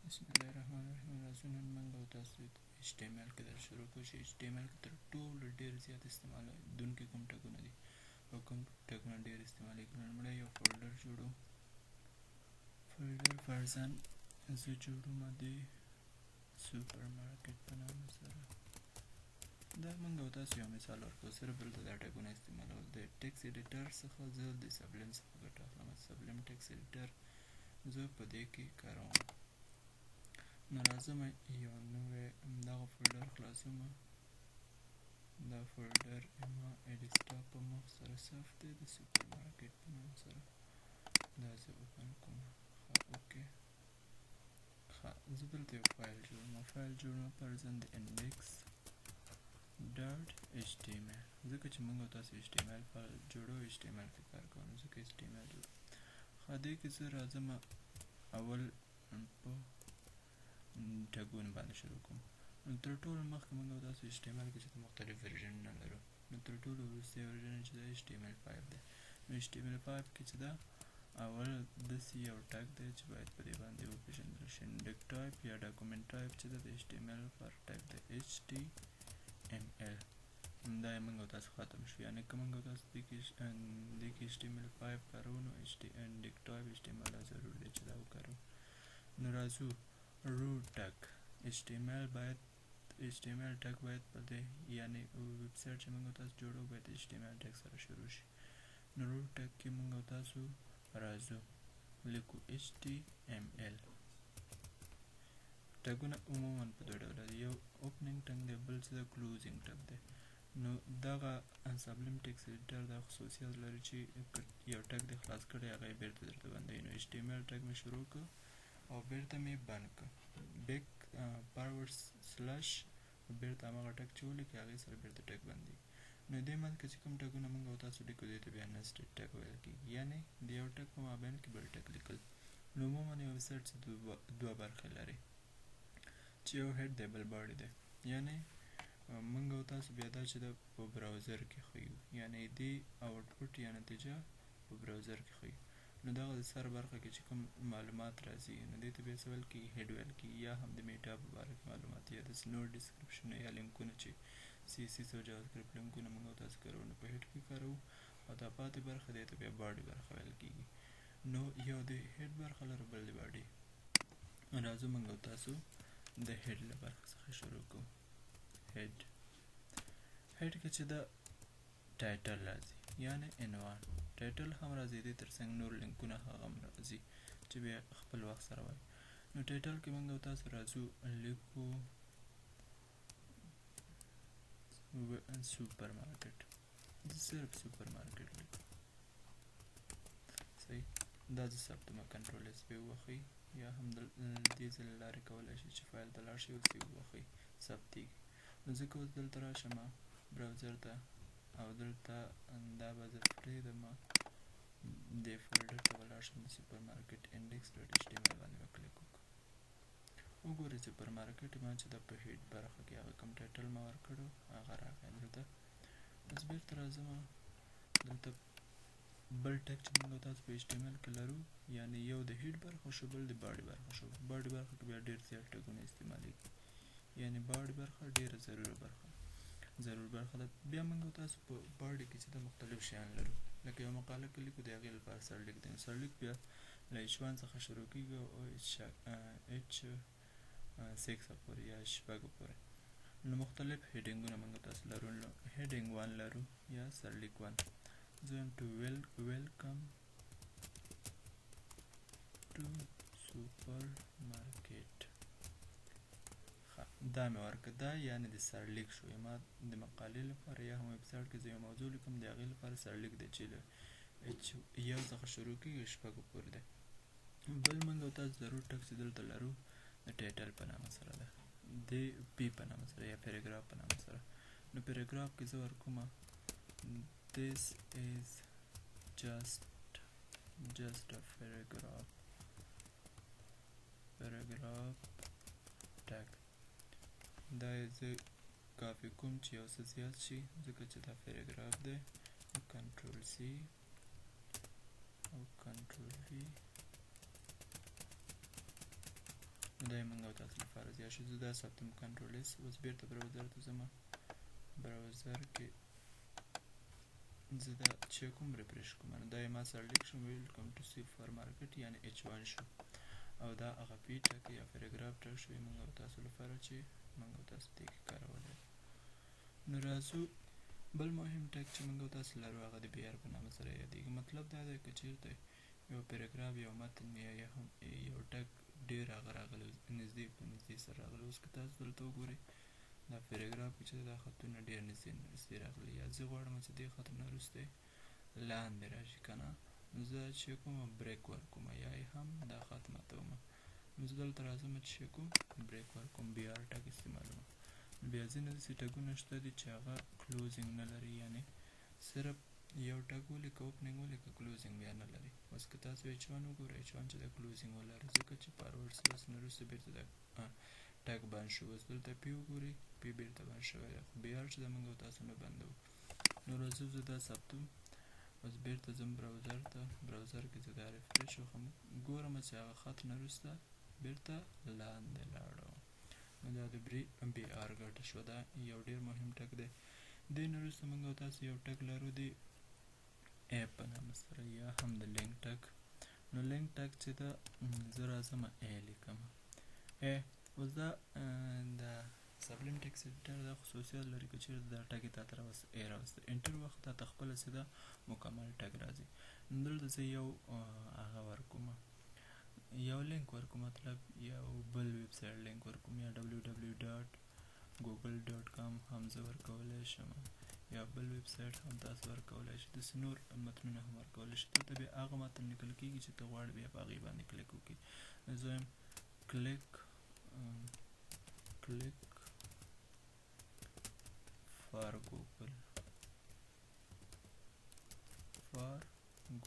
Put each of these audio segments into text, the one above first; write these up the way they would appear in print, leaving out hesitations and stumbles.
بسم الله الرحمن الرحیم. راځو نن موږ او تاسو HTML کې در شروع کوو چې HTML کې تر ټولو ډېر زیات استعمالېدونکي کوم ټګونه دي او کوم ټګونه ډېر استعمالېږي. لومړی یو folder جوړو. folder فرضاً زه جوړوم د سوپر مارکیټ په نامه سره. دا موږ او تاسو یو مثال ورکوو، صرف دلته دا ټګونه استعمالول. د text editor څخه زه د Sublime څخه ګټه اخلم. Sublime text editor زه په دې کې کاروم. نو راځم یو نوی دغه folder خلاصوم. دا folder ما desktop په مخ سره save دی د سوپر مارکیټ په نام سره. دا زه open کوم. ښه، okay. ښه، زه دلته یو فایل جوړوم. فایل جوړوم فرضاً د index.html، ځکه چې موږ تاسو HTML فایل جوړو، HTML کې کار کوو، ځکه HTML جوړو. ښه، دې کې زه راځم اول په ټګونو باندې شروع کوم. نو تر ټولو مخکې موږ تاسو HTML کې چې مختلف ورژنونه لرو، نو تر ټولو وروستی ورژن چې دا HTML5 دی. نو HTML5 کې چې دا اول داسې یو tag دی چې باید په دې باندې وپېژندل شي. doctype یا document type چې ده د HTML لپاره ټګ دی HTML. دا یې موږ تاسو ختم شو. یعنې که موږ تاسو دې کې HTML5 کاروو، نو doctype HTML دا ضرور دی چې دا وکاروو. نو راځو root tag. HTML باید HTML ټګ باید په دې، یعنې ویب سایټ چې موږ تاسو جوړو باید HTML ټګ سره شروع شي. نو root ټګ کې موږ تاسو راځو لیکو HTML. ټګونه عموما په دوه ډوله دي، یو opening tag دی، بل څه closing tag دی. نو دغه Sublime text editor دا خصوصیت لري چې یو ټګ دی خلاص کړی، هغه یې بیرته درته بندوي. نو HTML ټګ مې شروع کړ او بیرته مې بند کړ، back forward slash، بیرته هماغه ټګ چې ولیکې هغې سره بیرته ټګ بندي. نو دې منځ کې چې کوم ټګونه موږ او تاسو لیکو دې ته بیا nested tag ویل کېږي، یعنې د یو ټګ په مابین کې بل ټګ لیکل. نو عموما یو ویب سایټ چې دوه برخې لري، چې یو head دی بل body دی. یعنې موږ او تاسو بیا دا چې دا په browser کې ښیو، یعنې دې output یا نتیجه په browser کې ښیو. نو دغه د سر برخه کې چې کوم معلومات راځي، نو دې ته بیا څه ویل کېږي؟ head ویل کېږي، یا هم د meta په باره کې معلومات، یا داسې نور description یا لینکونه چې CSS او JavaScript لینکونه موږ تاسو کاروو، نو په head کې کاروو. او دا پاتې برخه دې ته بیا body برخه ویل کېږي. نو یو د head برخه لرو، بل د body. راځو موږ او تاسو د head له برخې څخه شروع کوو. head کې چې دا title راځي، یعنې عنوان. title هم راځي، دې ترڅنګ نور لینکونه هغه هم راځي چې بیا خپل وخت سره وایي. نو title کې موږ او تاسو راځو لیکو سوپر مارکیټ. زه صرف سوپر مارکیټ لیکم. صحیح، دا زه ثبتوم. control S پې ووهئ، یا هم دې ځل له لارې کولی شئ چې فایل ته لاړ شئ او save ووهئ، ثبتېږي. نو زه که اوس دلته راشم browser ته او دلته دا به زه پرېږدم، دې folder ته به لاړ شم، د سوپر مارکیټ index.html باندې به کلیک وکړم. وګورئ سوپر مارکیټ ما چې دا په head برخه کې هغه کوم title ما ورکړو هغه راغی دلته. اوس بیرته راځم دلته بل ټګ چې موږ تاسو په HTML کې لرو، یعنې یو د head برخه شو، بل د body برخه شو. body برخه کې بیا ډېر زیات ټګونه استعمالیږي، یعنې body برخه ډېره ضرور برخه ده. بیا موږ تاسو په body کې چې د مختلف شیان لرو، لکه یو مقاله کې لیکو د هغې لپاره سرلیک دی. سرلیک بیا له H1 څخه شروع کېږي او H6 پورې یا 6 پورې. نو مختلف heading ونه موږ تاسو لرو. نو heading 1 لرو یا سرلیک 1. زه وایم to welcome to supermarket. دا مې ورکړه، دا یعنې د سرلیک شو. ما د مقالې لپاره یا هم ویب سایټ کې زه یو موضوع لیکم، د هغې لپاره سرلیک دی چې له H1 څخه شروع کېږي 6 پورې دی. بل موږ او تاسو ضرور ټګ چې دلته لرو د title په نامه سره ده، د P په نامه سره یا paragraph په نامه سره. نو paragraph کې زه ورکوم this is just a paragraph tag. دا یې زه کاپي کوم چې یو څه زیات شي، ځکه چې دا paragraph دی. control C او control V. نو دا یې موږ او تاسو لپاره زیات شو. زه دا ثبتوم control S. اوس بیرته browser ته ځم، browser کې زه دا چې کوم refresh کوم، نو دا یې ما سره لیک شو welcome to supermarket، یعنې H1 شو، او دا هغه P tag یا paragraph tag شو موږ او تاسو لپاره چې موږ او تاسو دې کې کارولی. نو راځو بل مهم tag چې موږ او تاسو لرو هغه د BR په نامه سره یادېږي. مطلب دا دی که چېرته یو paragraph، یو متن یا هم یو tag ډېر هغه راغلی نږدې په نږدې سره راغلی. اوس که تاسو دلته وګورئ دا paragraph کې چې دا خطونه ډېر نږدې نږدې راغلي، یا زه غواړم چې دې خط نه وروسته لاندې راشي که نه، نو زه چې کوم break ورکوم یا یې هم دا خط ماتوم. نو زه دلته راځم چې کوم break ورکوم، BR tag استعمالوم. بیا ځینې داسې tag ونه شته دي چې هغه closing نه لري، یعنې صرف یو tag ولیکه، opening ولیکه، closing بیا نه لري. اوس که تاسو H1 وګورئ، H1 چې د closing ولري ځکه چې forward slash نه وروسته بیرته د tag بند شو. اوس دلته P وګورئ، P بیرته بند شوی دی، خو BR چې د موږ او تاسو نه بندوو. نو راځو زه دا ثبتوم. اوس بیرته ځم browser ته، browser کې زه دا refresh وکړم، ګورم چې هغه خط نه وروسته بیرته لاندې لاړو. نو دا د BR ګټه شوه. دا یو ډېر مهم tag دی. دې نه وروسته موږ او تاسو یو tag لرو د A په نامه سره یا هم د link tag. نو link tag چې ده زه راځم A لیکم A. اوس دا د Sublime Text Editor دا خصوصیت لري که چېرته دا tag یې تاته راوسته A راوسته enter وخت تاته خپله چې ده مکمل tag راځي. نو دلته زه یو هغه ورکوم، یو لینک ورکوم، مطلب یو بل website link ورکوم، یا www.google.com هم زه ورکولی شم، یا بل ویب سایټ هم تاسو ورکولی شئ. داسې نور متنونه هم ورکولی شئ. دلته بیا هغه متن لیکل کېږي چې ته غواړې بیا په هغې باندې کلیک وکړي. زه وایم click click for Google for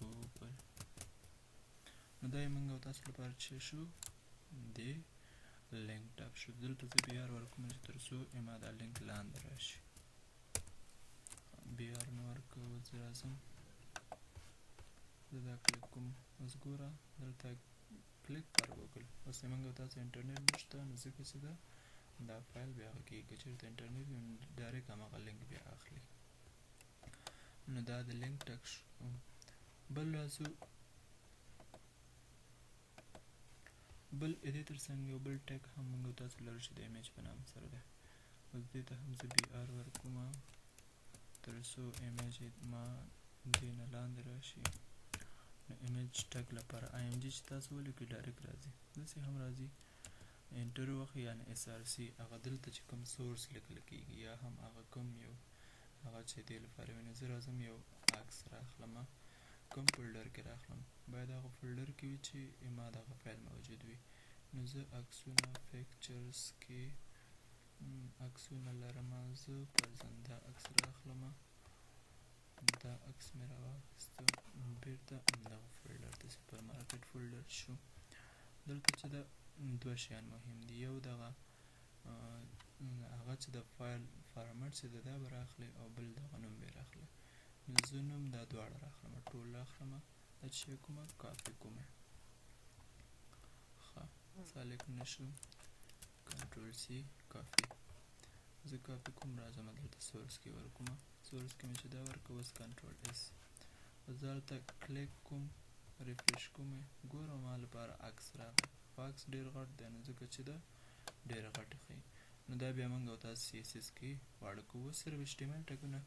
Google. نو دا یې موږ او تاسو لپاره چې شو د link tag شو. دلته زه BR ورکوم چې تر څو ما دا لینک لاندې راشي. BR نه ورکوو، زه راځم زه دا کلیک کوم. اوس ګوره دلته click for Google. اوس یې موږ او تاسو انټرنیټ نشته، نو ځکه چې ده دا فایل بیا هغه کېږي. که چېرته انټرنیټ وي نو direct هماغه لینک بیا اخلي. نو دا د link tag شو. بل راځو بل دې تر څنګ یو بل tag هم موږ او تاسو لرو چې د image په نامه سره دی. اوس دې ته هم زه BR ورکوم تر څو image ما دې نه لاندې راشي. نو image tag لپاره IMG چې تاسو ولیکئ direct راځي، داسې هم راځي. enter وخت یعنې SRC هغه دلته چې کوم source لیکل کېږي یا هم هغه کوم یو هغه چې دې لپاره وي. نو زه راځم یو عکس راخلم، کوم folder کې راخلم، باید هغه folder کې وي چې ما دغه فایل موجود وي. نو زه عکسونه pictures کې عکسونه لرم، زه فرضاً دا عکس راخلم، دا عکس مې راواخیستو، بیرته همدغه folder ته supermarket folder شو. دلته چې دا دوه شیان مهم دي، یو دغه هغه چې د فایل format چې ده دا به راخلي او بل دغه نوم به راخلي. نو زه نوم دا دواړه راخلم، ټول راخلم، دا چې کومه کاپي کوم. ښه select نه شو، control C copy، زه کاپي کوم، راځم دلته source کې ورکوم. source کې مې چې دا ورکړه اوس control S، زه دلته کلیک کوم، refresh کوم، ګورم ما لپاره عکس راغی. خو عکس ډېر غټ دی نو ځکه چې دا ډېر غټ ښیي. نو دا بیا موږ او تاسو CSS کې واړه کوو. اوس صرف HTML tag ونه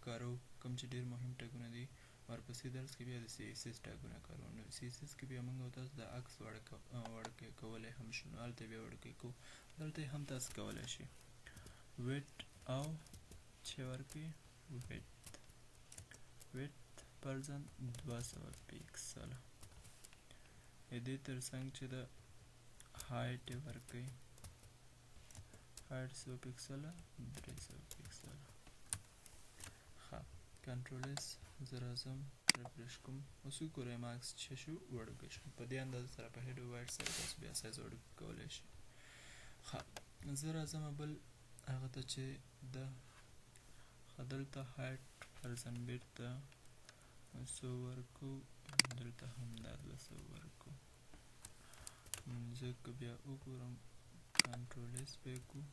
کاروو، کوم چې ډېر مهم tag ونه دي. ورپسې درس کې بیا د CSS tag ونه کاروو. نو CSS کې بیا موږ او تاسو د عکس وړوکی کولی هم شو، نو هلته بیا وړوکی کوو. دلته یې هم تاسو کولی شئ width او چې ورکړي width، width فرضاً 200 پیکسله، د دې تر څنګ چې د height یې ورکړي، height څو پیکسله، 300 پیکسله. ښه control S، زه راځم refresh کوم. اوس وګورئ ما عکس چې شو وړوکی شو. په دې اندازه سره په height او width سره تاسو بیا سایز وړوکی کولی شئ. ښه زه راځم بل هغه ته چې د ښه دلته height فرضاً بیرته څو ورکو، دلته هم دا 200 ورکو. زه که بیا وګورم control S به کوم،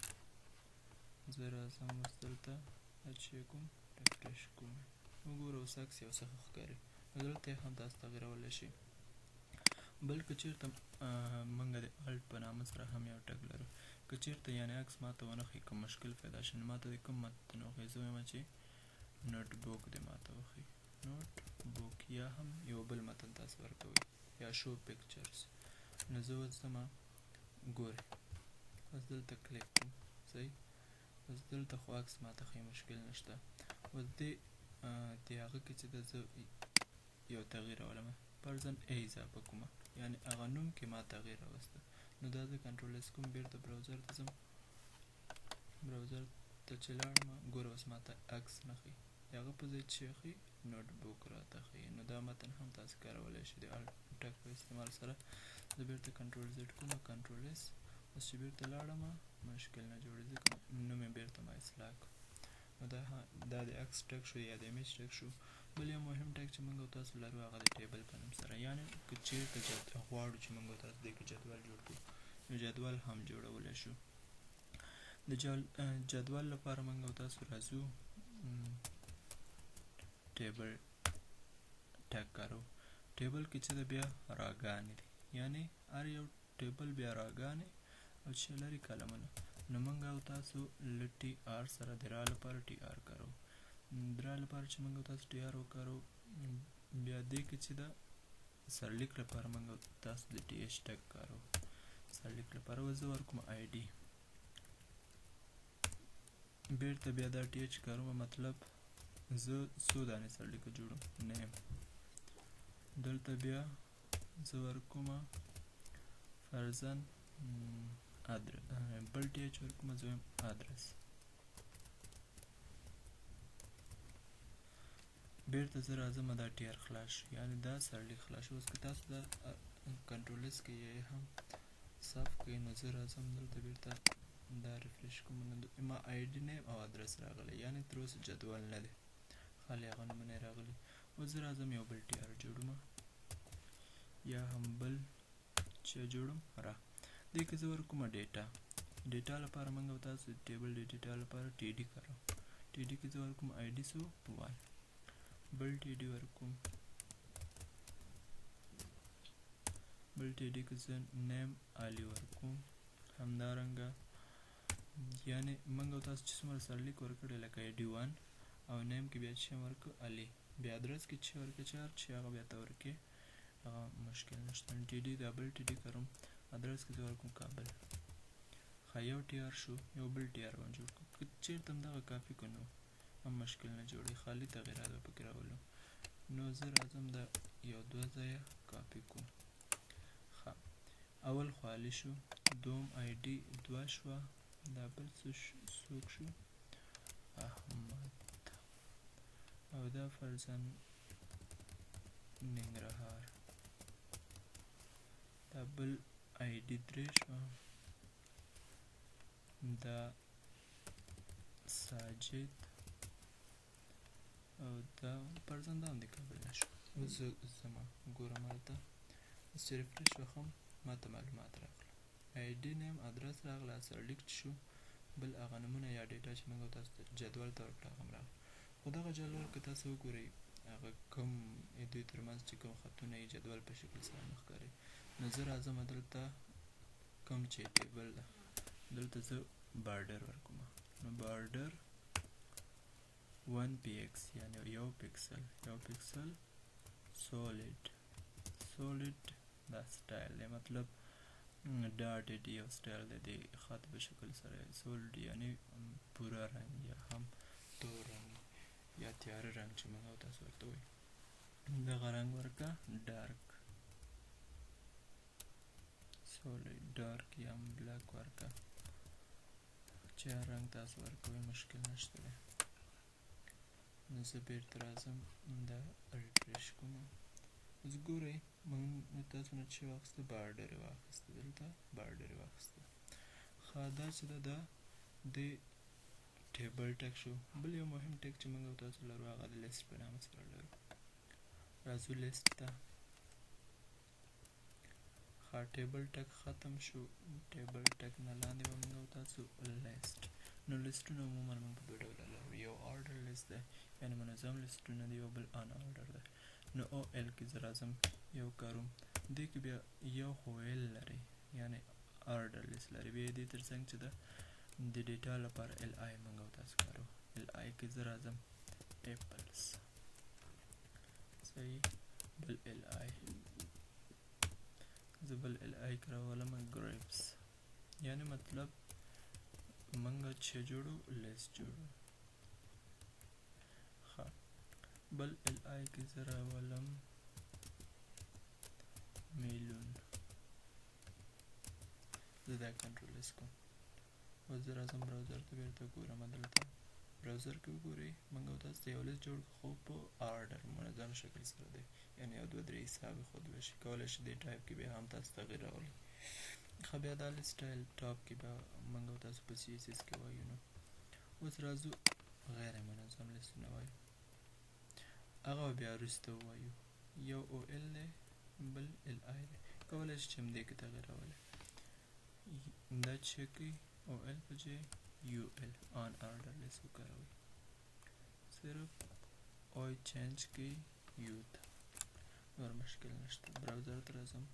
زه راځم اوس دلته دا چې کوم refresh کوم، وګوره اوس عکس یو څه ښه ښکاري. نو دلته یې هم تاسو تغیرولی شئ. بل که چېرته موږ د alt په نامه سره هم یو tag لرو، که چېرته یعنې عکس ماته ونه ښیي، کوم مشکل پیدا شي، نو ماته د کوم متن وښیي، زه وایم چې notebook دې ماته وښیي، notebook یا هم یو بل متن تاسو ورکوئ یا show pictures. نو زه اوس ځم ګورئ اوس دلته کلیک کوم، صحیح. اوس دلته خو عکس ماته ښیي، مشکل نشته. اوس دې د هغه کې چې ده زه یو تغییر راولم، فرضاً A اضافه کومه، یعنې هغه نوم کې ما تغییر راوسته. نو دا زه control S کوم، بېرته browser ته ځم، browser ته چې لاړم ګوره اوس ماته عکس نه ښیي، د هغه په ځای چې ښیي notebook راته ښیي. نو دا متن هم تاسو کارولی شئ د alt tag په استعمال سره. زه بېرته control Z کوم، control S، اوس چې بېرته لاړم مشکل نه جوړېږي، ځکه نوم یې بېرته ما اصلاح کړ. نو دا د عکس tag شو یا د image tag شو. بل یو مهم tag چې موږ او تاسو لرو هغه د table په نوم سره، یعنې که چېرته غواړو چې موږ او تاسو دې کې جدول جوړ کړو، نو جدول هم جوړولی شو. د جدول لپاره موږ او تاسو راځو table tag کارو. table کې چې ده بیا row ګانې دي، یعنې هر یو table بیا row ګانې او چې لري column ونه. نو موږ او تاسو له tr سره د row لپاره tr کارو، د row لپاره چې موږ او تاسو tr وکارو، بیا دې کې چې ده سرلیک لپاره موږ او تاسو د th tag کارو. سرلیک لپاره اوس زه ورکوم ID، بیرته بیا دا th کاروم، مطلب زه څو دانې سرلیک جوړوم، name. دلته بیا زه ورکوم فرضاً بل th ورکوم، زه وایم ادرس. بیرته زه راځم دا tr خلاص شو، یعنې دا سرلیک خلاص شو. اوس که تاسو دا control S کې یې هم صاف کړئ، نو زه راځم دلته بیرته دا refresh کوم، نو ما ID name او ادرس راغلی، یعنې تر اوسه جدول نه دی، خالي هغه نومونه یې راغلي. اوس زه راځم یو بل tr جوړوم، یا هم بل چې جوړوم را دې کې زه ورکوم data. data لپاره موږ او تاسو table د data لپاره td کاروو. td کې زه ورکوم ID څو 1، بل td ورکوم، بل td کې زه name علي ورکوم. همدارنګه یعنې موږ او تاسو چې څومره سرلیک ورکړی لکه ID 1 او name کې بیا چې ورکړو علي، بیا ادرس کې چې ورکړي چې هر چې هغه بیا ته ورکړي، هغه مشکل نشته. td دا بل td کاروم، ادرس کې زه ورکوم کابل. ښه یو tr شو، یو بل tr به جوړ کړو. که چېرته هم دغه کافي که نو هم مشکل نه جوړوي، خالي تغیرات به پکې راولو. نو زه راځم دا یو دوه ځایه کاپي کوم. ښه اول خو علي شو، دوم ID 2 شوه، دا بل څوک شو احمد، او دا فرضاً ننګرهار، دا بل ID 3 شوه، دا ساجد، او دا فرضاً دا هم د کابل نه شو. اوس زه ځم ګورم هلته، اوس چې refresh وخم ما ته معلومات راغله، ID name ادرس راغله، سرلیک شو، بل هغه نمونه یا data چې موږ تاسو ته جدول ته ورکړه هغه هم راغله. خو دغه جدول که تاسو وګورئ هغه کوم دوی ترمنځ چې کوم خطونه یې جدول په شکل سره نه ښکاري. نو زه راځم دلته کوم چې table ده دلته زه border ورکوم. نو border 1px یعنی یو پیکسل، یو pixel solid، solid دا سټایل دی، مطلب dotted یو سټایل دی د خط په شکل سره. solid یعنی پوره رنګ یا هم تور رنګ یا تیاره رنګ چې موږ تاسو ورته وایو، دغه رنګ ورکه dark، solid dark یا هم black ورکه، چې هر رنګ تاسو ورکوئ مشکل نشته دی. نو زه بیرته راځم دا refresh کوم. اوس ګورئ موږ تاسو نه چې واخیسته border یې واخیسته، دلته border یې واخیسته. ښه دا چې ده دا د table tag شو. بل یو مهم tag چې موږ تاسو لرو هغه د لیست په نامه سره لرو. راځو لیست ته. ښه، table tag ختم شو. table tag نه لاندې به موږ او تاسو لیست. نو لیستونه عموما موږ په دوه ډوله لرو، یو ordered list دی یعنې منظم لیستونه دي، او بل unordered دی. نو OL کې زه راځم یو کاروم، دې کې بیا یو خو L لري یعنې ordered list لري، بیا دې ترڅنګ چې ده د data لپاره LI موږ او تاسو کارو. LI کې زه راځم apples، صحیح، بل LI، زه بل LI کې راولم grapes، یعنې مطلب موږ چې جوړو لیست جوړو. ښه، بل LI کې زه راولم melon، زه دا control S کوم. اوس زه راځم browser ته، بیرته ګورم دلته browser کې وګورئ موږ او تاسو ته یو لیست جوړ کړو، خو په order منظم شکل سره دی، یعنې یو دوه درې حساب یې ښودلی شي. کولی شي دې ټایپ کې بیا هم تاسو تغییر راولئ. ښه، بیا دا list style top کې بیا موږ او تاسو په CSS کې وایو. نو اوس راځو غیر منظم لیستونه وایو، هغه به بیا وروسته ووایو. یو OL دی، بل LI دی، کولی شي چې همدې کې تغییر راولئ. دا چې کوي OL په ځای UL unordered list وکاروئ، صرف O change کوي U ته، نور مشکل نشته. browser ته راځم،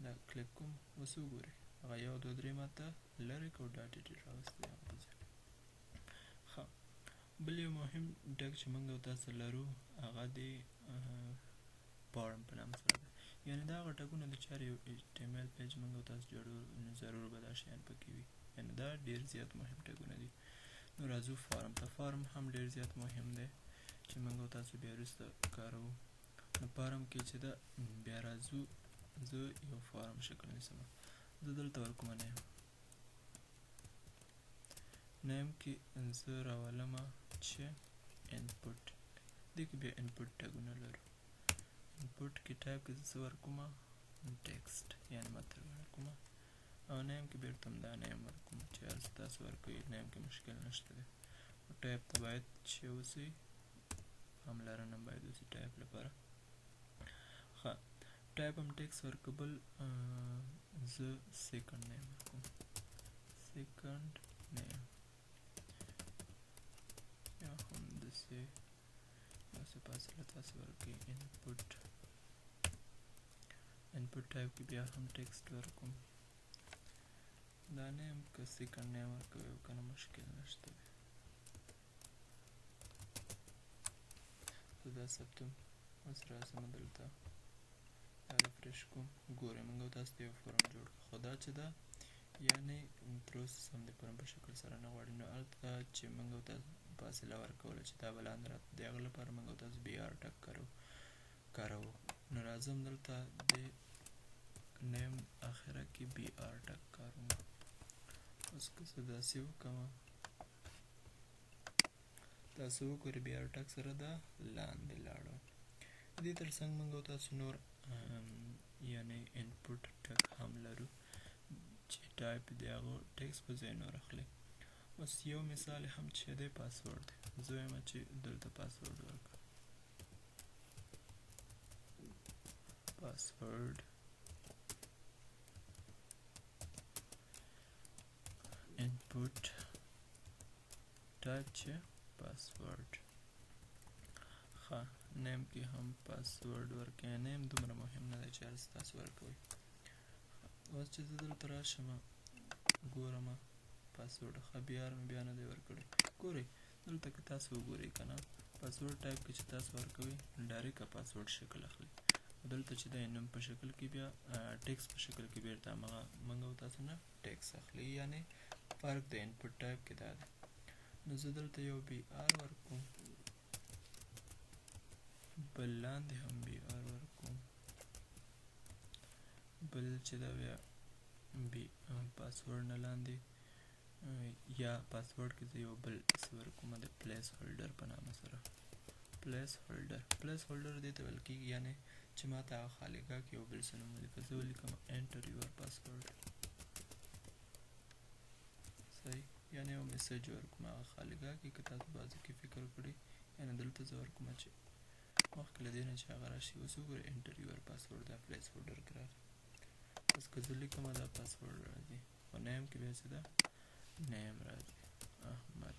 دا کلیک کوم، اوس وګورئ هغه یو دوه درې ماته لرې کو dot ډیټ راوستی هغه په ځای. ښه، بل یو مهم tag چې موږ او تاسو لرو هغه دی form په نامه سره ده، یعنې دا هغه tag ونه دي چې هر یو HTML page موږ او تاسو جوړو نو ضرور به دا شیان پکې وي، یعنې دا ډېر زیات مهم tag ونه دي. نو راځو form ته. form هم ډېر زیات مهم دی چې موږ او تاسو بیا وروسته کاروو. نو form کې چې ده بیا راځو، زه یو form شکل نیسم، زه دلته ورکوم name، name کې زه راولم چې input، دې کې بیا input tag ونه لرو. input کې ټایپ کې زه څه ورکوم؟ text یعنې متن ورکوم، او name کې بیرته همدا name ورکوم چې هر څه تاسو ورکوئ، name کې مشکل نشته دی. خو ټایپ ته باید چې اوسئ پاملرنه باید وسي ټایپ لپاره. ښه، ټایپ هم text ورکول، زه second name ورکوم، second name یا هم داسې داسې فاصله تاسو ورکوئ. input type کې بیا هم text ورکوم، دا name که second name ورکوئ او که نه مشکل نشته دی. زه دا ثبتوم، اوس راځم دلته دا refresh کوم، ګورئ موږ او تاسو ته یو form جوړ کړو، خو دا چې ده یعنې تر اوسه سم د form په شکل سره نه غواړي. نو هلته چې موږ او تاسو فاصله ورکوله چې دا به لاندې راته، د هغه لپاره موږ او تاسو BR tag کاروو. نو راځم دلته د name اخره کې BR tag کاروم. اوس که زه داسې وکړم تاسو وګورئ BR tag سره دا لاندې لاړو. دې ترڅنګ موږ او تاسو نور یعنې input tag هم لرو چې ټایپ د هغو ټیکس په ځای نور اخلي. اوس یو مثال هم چې دی پاسورډ دی، زه وایم چې دلته پاسورډ ورکړم، password input type چې پاسورډ. ښه، name کې هم پاسورډ ورکوي، name دومره مهم نه دی چې هر څه تاسو ورکوئ. اوس چې زه دلته راشم ګورم پاسورډ، ښه BR مې بیا نه دی ورکړی. ګورئ دلته که تاسو وګورئ که نه password type کې چې تاسو ورکوئ direct password شکل اخلي، دلته چې دی نوم په شکل کې بیا ټیکس په شکل کې بیرته همغه موږ او تاسو نه ټیکس اخلي، یعنې فرق د input type کې دا دی. نو زه دلته یو BR ورکوم، بل لاندې هم BR ورکوم، بل چې دا بیا بی پاسورډ نه لاندې یا پاسورډ کې زه یو بل څه ورکوم د placeholder په نامه سره. placeholder دې ته ویل کېږي، یعنې چې ما ته هغه خالیګاه کې یو بل څه نوم ولیکه، زه ولیکم enter your password، صحیح، یعنې یو message ورکوم هغه خالیګاه کې. که تاسو بعضې کې فکر کړئ یعنې دلته زه ورکوم چې مخکې له دې نه چې هغه راشي. اوس وګورئ enter your password دا placeholder کې راغی. اوس که زه لیکم دا password راځي، خو name کې بیا څه ده؟ name راځي، احمد،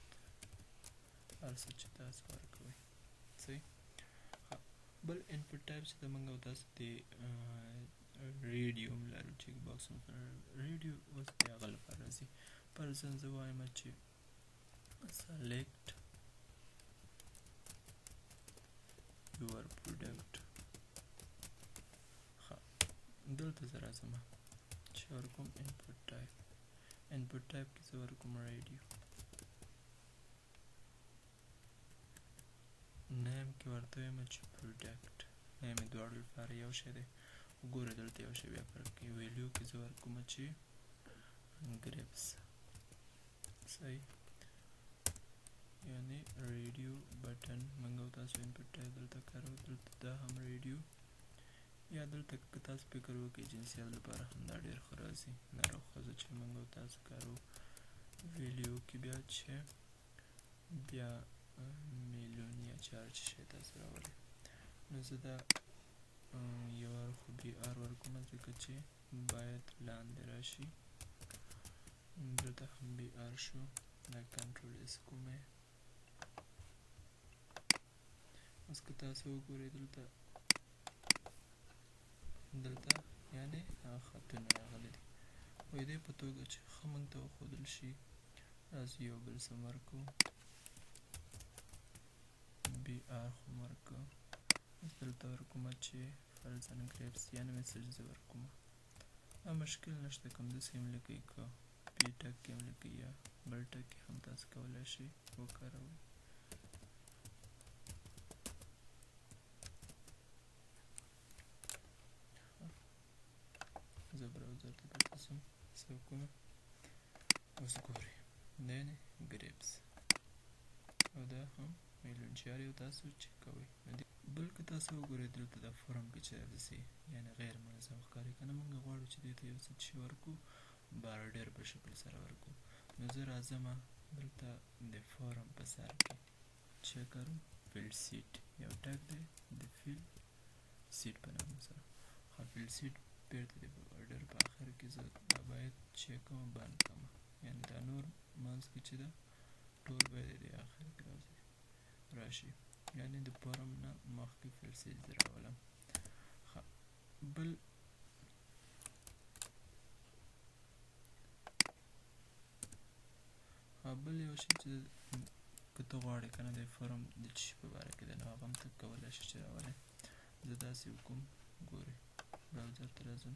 هر څه چې تاسو ورکوئ. صحیح. بل input type چې د موږ او تاسو د ریډیو هم لرو، check box هم ریډیو اوس د هغه لپاره راځي. فرضاً زه وایم چې select your product. ښه، دلته زه راځم چې ورکوم input type، input type کې زه ورکوم radio، name کې ورته وایم چې product، name یې دواړو لپاره یو شی دی. وګوره دلته یو شی بیا فرق کوي، value کې زه ورکوم چې grapes. صحیح، یعنی radio button موږ او تاسو input type دلته کاروو، دلته دا هم ریډیو. یا دلته که تاسو فکر وکړئ جنسیت لپاره هم دا ډېر ښه راځي، نر او ښځه چې موږ او تاسو کاروو. value کې بیا چې بیا melon یا چې هر څه شی تاسو راولئ. نو زه دا یو وار خو br ورکوم ځکه چې باید لاندې راشي. دلته هم br شو، دا control S کوم. اوس که تاسو وګورئ دلته دلته یعنې هغه خطونه راغلي دي. خو دې په توګه چې ښه موږ ته وښودل شي، راځو یو بل څه ورکوو، br خو ورکوو. اوس دلته ورکوم چې فرضاً grapes، یعنې message زه ورکوم. دا مشکل نشته، کوم داسې هم لیکئ، که p tag کې هم لیکئ یا بل tag کې هم تاسو کولی شئ وکاروئ. زه browser ته بیرته ځم، save کوم. اوس ګورئ دا یعنې grapes او دا هم melon چې هر یو تاسو چې کوئ. بل که تاسو وګورئ دلته دا form کې چې داسې یعنې غیر منظم ښکاري، که نه موږ غواړو چې دې ته یو څه چې ورکړو border په شکل سره ورکړو. نو زه راځم دلته د form په سر کې چې کاروم fieldset، یو tag دی د fieldset په نامه سره. ښه، fieldset بیرته د border په آخر کې زه دا باید چې کوم بند کړم، یعنې دا نور منځ کې چې ده ټول باید د آخر کې راځي راشي، یعنې د form نه مخکې fieldset زه راولم. ښه، بل بل یو شی چې که ته غواړې که نه د form د څه شي په باره کې ده، نو هغه هم ته کولی شې چې راولې. زه داسې وکړم، ګورئ browser ته راځم،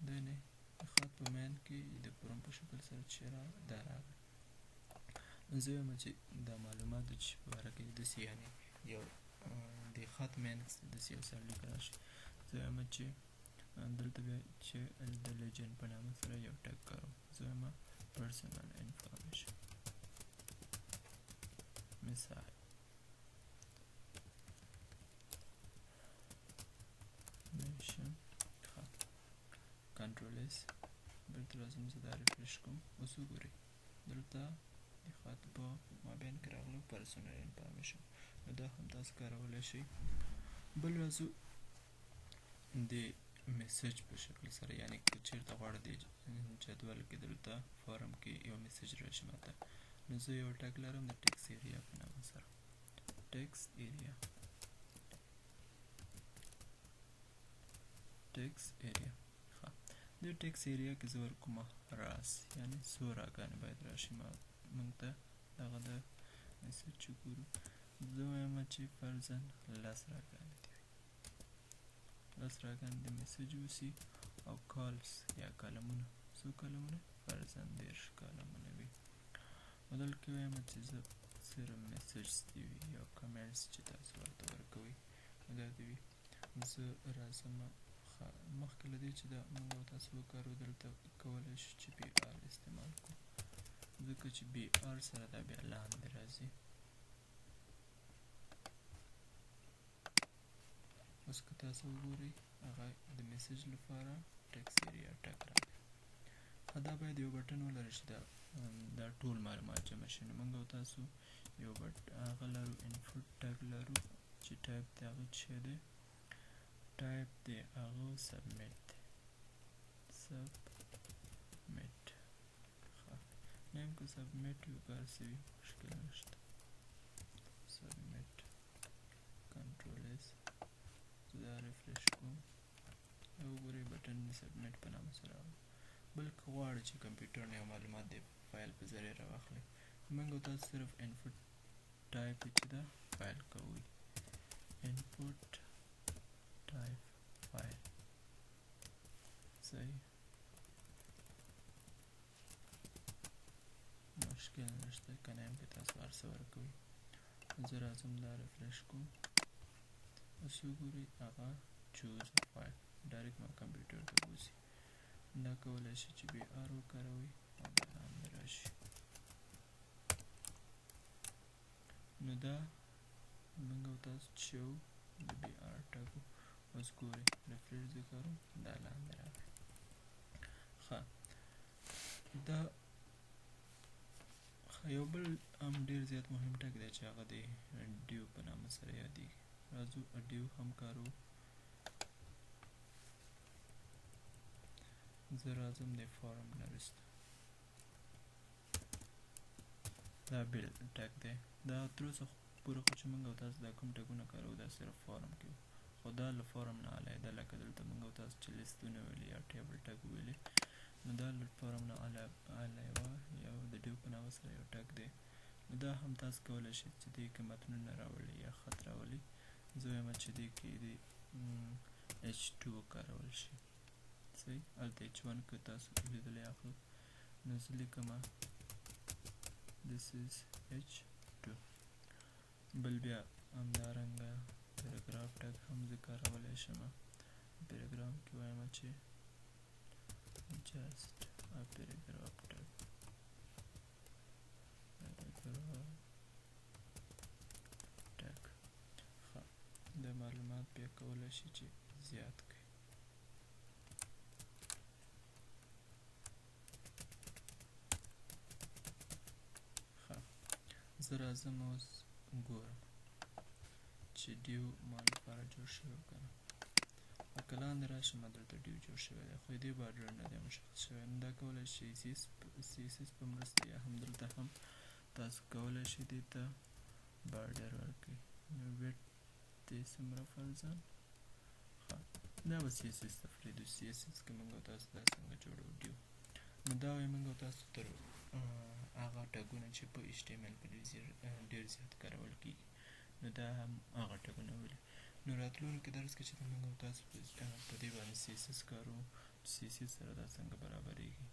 دا یعنې د خط په main کې د form په شکل سره چې دا راغی. نو زه وایم چې دا معلومات د څه شي په باره کې داسې، یعنې یو د خط main کې داسې یو سرلیک راشي. زه وایم چې دلته بیا چې د legend په نامه سره یو tag کاروم، زه وایم personal information مثال. ښه، control S، بیرته راځم زه دا refresh کوم. اوس وګورئ دلته د خط په مابین کې راغلو personal information، نو دا هم تاسو کارولی شئ. بل راځو د message په شکل سره، یعنې که چېرته غواړئ د جدول کې دلته form کې یو message راشي ماته، نو زه یو tag لرم د text area په نامه سره، text area، text area. ښه، د text area کې زه ورکوم rows، یعنې څو row ګانې باید راشي موږ ته دغه د message چې ګورو. زه وایم چې فرضاً لس row ګانې دي وي، لس row ګانې د message اوسي، او cols یا column ونه، څو column ونه؟ فرضاً 30 column ونه وي. نو دلته کې وایم چې زه صرف message دي وي یا comments چې تاسو ورته ورکوئ نو دا دي وي. زه راځم مخکې له دې چې دا موږ او تاسو وکارو، دلته کولی شو چې br استعمال کړو، ځکه چې br سره دا بیا لاندې راځي. اوس که تاسو وګورئ هغه د message لپاره text area tag راغی. ښه، دا باید یو button ولري چې دا ټول معلومات جمع شي. نو موږ او تاسو یو هغه لرو، input tag لرو چې ټایپ د هغه څه دی، ټایپ د هغه submit دی. submit. ښه، name که submit وي که هر څه وي مشکل نشته. Submit، control S، زه دا refresh کوم. دا وګورئ، button د submit په نامه سره راغلی. بل که غواړئ چې کمپیوټر نه یو معلومات د فایل په ذریعه راواخلئ، موږ او تاسو صرف input type چې ده فایل کوئ، input type file. صحیح، مشکل نشته. که name کې تاسو هر څه ورکوئ. زه راځم دا refresh کوم. اوس وګورئ، هغه choose file direct ما کمپیوټر ته بوځي. دا کولی شي چې br وکاروئ او دا لاندې راشي. نو دا موږ او تاسو چې یو د br tag. اوس ګورئ، refresh زه کوم، دا لاندې راغی. ښه، دا یو بل هم ډیر زیات مهم tag دی چې هغه د div په نامه سره یادیږي. راځو div هم کاروو. زه راځم د form نه وروسته دا بل tag دی. دا تر اوسه پورې خو چې موږ او تاسو دا کوم tag ونه کاروو، دا صرف form کې وو، خو دا له form نه علاوه لکه دلته موږ او تاسو چې لیستونه ویلي یا table tag ویلي، نو دا له form نه علاوه یو د div په نامه سره یو tag دی. نو دا هم تاسو کولی شئ چې دې کې متنونه راولئ یا خط راولئ. زه وایم چې دې کې د H2 وکارول شي. صحیح، هلته H1 که تاسو لیدلی عقل. نو زه لیکم this is H2. بل بیا همدارنګه paragraph tag هم زه کارولی شم. Paragraph کې وایم چې just a paragraph tag، paragraph tag. ښه، دا معلومات بیا کولی شي چې زیات کړئ. ښه، زه راځم اوس ګورم چې div ما لپاره جوړ شوی که نه. که لاندې راشم، دلته div جوړ شوی دی، خو دې border نه دی مشخص شوی. نو دا کولی شي CSS په مرسته یا هم دلته هم تاسو کولی شئ دې ته border ورکړئ. نو width دې څومره فرضاً؟ ښه، دا به CSS ته پرېږدو. CSS کې موږ او تاسو دا څنګه جوړو div. نو دا وایي موږ او تاسو تر هغه tag ونه چې په HTML کې ډېر زیات کارول کېږي، نو دا هم هغه tag ونه ولي. نو راتلونکي درس کې چې موږ او تاسو په دې باندې CSS کاروو، CSS سره دا څنګه برابرېږي.